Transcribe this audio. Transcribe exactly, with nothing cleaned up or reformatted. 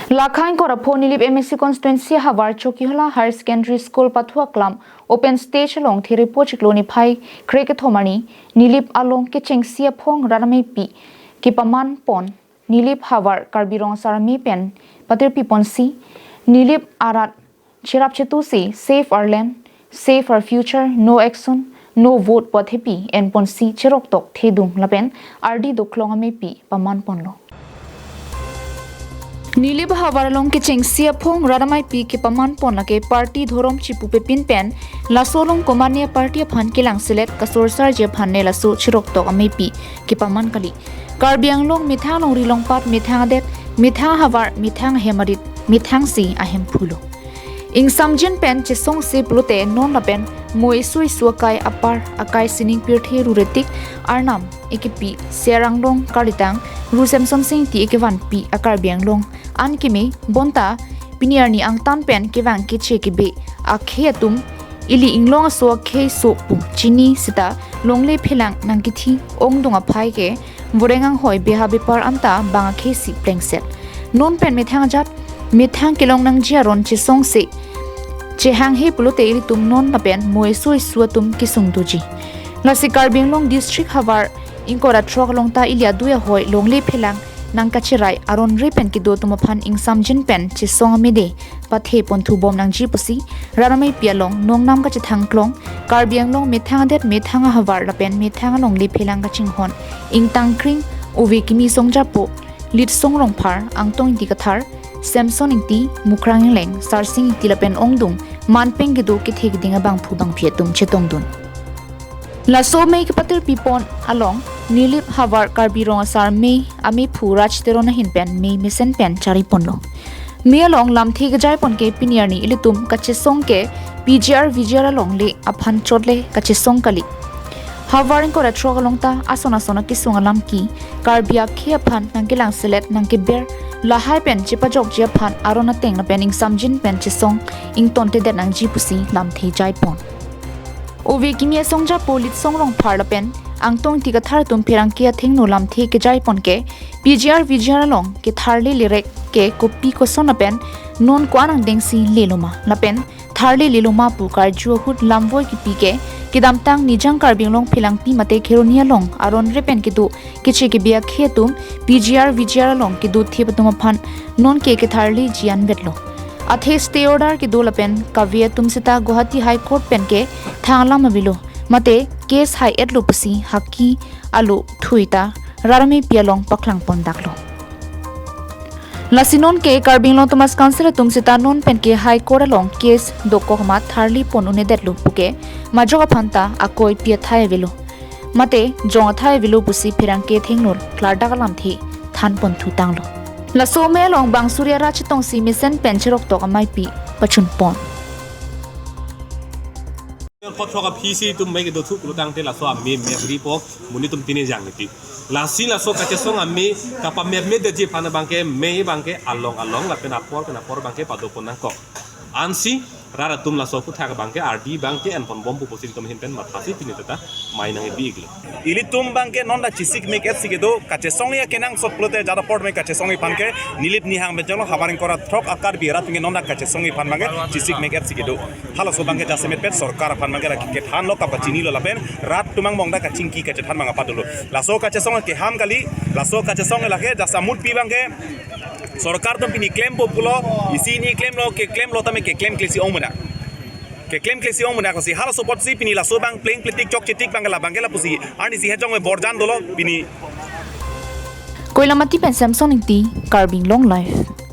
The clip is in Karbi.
Lakhain Korapho Nilip M A C constituency havar Chokihola Higher Secondary School pathu aklam open stage along Therepo chiklo niphai krekethom arni Nilip along kechengsi aphong rat ameipi kepaman pon Nilip havar Karbi Rong Asar Amei pen patirpi ponsi Nilip arat cherap chetu si Save Our Land, Save Our Future, No Action, No Vote pu athepi en ponsi cheroktok thedung lapen ardi doklong ameipi paman ponlo. Nilip havar along kechengsi aphong rat ameipi kepaman pon lake party dhorom chipupepin pen laso along komatne party aphan kelangselet kasorsarji aphan ne laso cheroktok ameipi kepaman kali. Karbi Anglong methang longri longpat, methang adet, methang havar, methang ahem arit, methangsi ahemphu lo. Ingsamjin pen chesongse pulote non lapen mo eso eso akai apar, akai sining pirthe ru retik, Arnam ekepi, Ser Anglong karlitang, Ru Semsonsing Ingti ekevanpi a-Karbi Anglong an keme bonta pini arni angtan pen kevang keche kebe akhei atum ili inglong aso akhei so pu chini seta longle phelang nangkethi ongdung aphai ke voreng anghoi beha bepar anta bang akhei si plengset. Non pen methang ajat methang kelong nangji aron chesongse chehanghe pulote ilitum non lapen mo eso eso atum kesung doji. Lasi Karbi Anglong district havar ingkoi ra throk along ta ili adui ahoi longle phelang nangkacherai aron re pen kedo atum aphan ingsamjin pen chesong amede pathe ponthu bom nangji pusi rat ameipi along nongnam kachethang klong Karbi Anglong methang adet methang ahavar lapen methang alongle phelang kachinghon ingtangkring ove kimi songjapo Litsong Rongphar, Angtong Ingti Kathar, Semson Ingti, Mukrang Ingleng, Sarsing Ingti lapen ongdung manpeng kedo kethe keding abangphu bangphi atum chetongdun. Laso mei kepatirpi pon along Nilip havar Karbi Rong Asar Amei amephu Raj Teron ahin pen mei mesen pen chari ponlo. Mei along lamthe kejai pon ke pini arni ilitum kachesong ke P G R V G R alongle aphan chotle kachesong kali. Havar ingkoi ra throk along ta ason ason akesung alam ke Karbi akhei aphan nangkelangselet nangkeber lahai pen chepajokji aphan aron ateng lapen ingsamjin pen chesong ingtontedet nangji pusi lamthe jai pon. Ove kimi asongjapo Litsong Rongphar lapen Angtong Ingti Kathar atum pherangke athengno lamthe kejai pon ke P G R V G R along ketharle lerek ke kopi koson lapen non ko-an angdengsi leloma lapen tharle leloma pu karju ahut lamvoi kipi ke kedamtang Nijang Karbi Anglong phelangpi mate Kheroni along aron re pen kedo keche kebe akhei atum P G R V G R along kedo thip atum aphan non ke ketharleji anvetlo. Athe stay order kedo lapen kave atum seta Guwahati High Court pen ke thang alam avelo mate case hai-etlo pusi haki alo thui ta rat ameipi along paklang pon daklo. Lasi non ke Karbi Anglong Autonomous Council atum seta non pen ke High Court along case dokok amat tharle pon un'edetlo puke majok aphan ta akoi pi athai avelo mate jong athai avelo pusi pherangke athengno klardak alamthe than ponthu tanglo. Laso mei along bang Surya Raj chetongsi mesen pen cheroktok ameipi pachun pon. Kothok aphi si itum mei kedo thu pulo tangte laso amei mei agri po monit atum tine jang niti. Lasi laso kachesong amei kapamei mei detji aphan abangke mei abangke along along lapen apor pen apor abangke pado pon nangkok. Ansi rat atum laso aphuthak abangke ardi abangke en pon bom pu pusi itum ahin pen mathasi pini tata mei nang ebi iglo. Ilitum abangke non ta chesik mek-et si kedo kachesong ya kenangsot pulote jada apor mei kachesong aphan ke Nilip Nihang Benjolo havar ingkoi ra throk a-Karbi rat abangke non ta kachesong aphan abangke chesik mek-et si kedo. Halaso abangke jasemet pen sorkar aphan abangke lake kethanlo kapachinilo lapen rat atum angbong ta kachingki kachethan abang apat dolo. Laso kachesong keham kali, laso kachesong lake jasamut pi abangke sorkar atum pini klempo pulo, isi hini klemlo, keklemlo tame keklem klesi ong mena. Keklem klesi ong mena kosi halaso apotsi pini laso abang pleng pletik chok chetik abangke la abangke lapusi arnisi hejong me borjan dolo pini. Koilamati pen Samson Ingti, Karbi Anglong Live.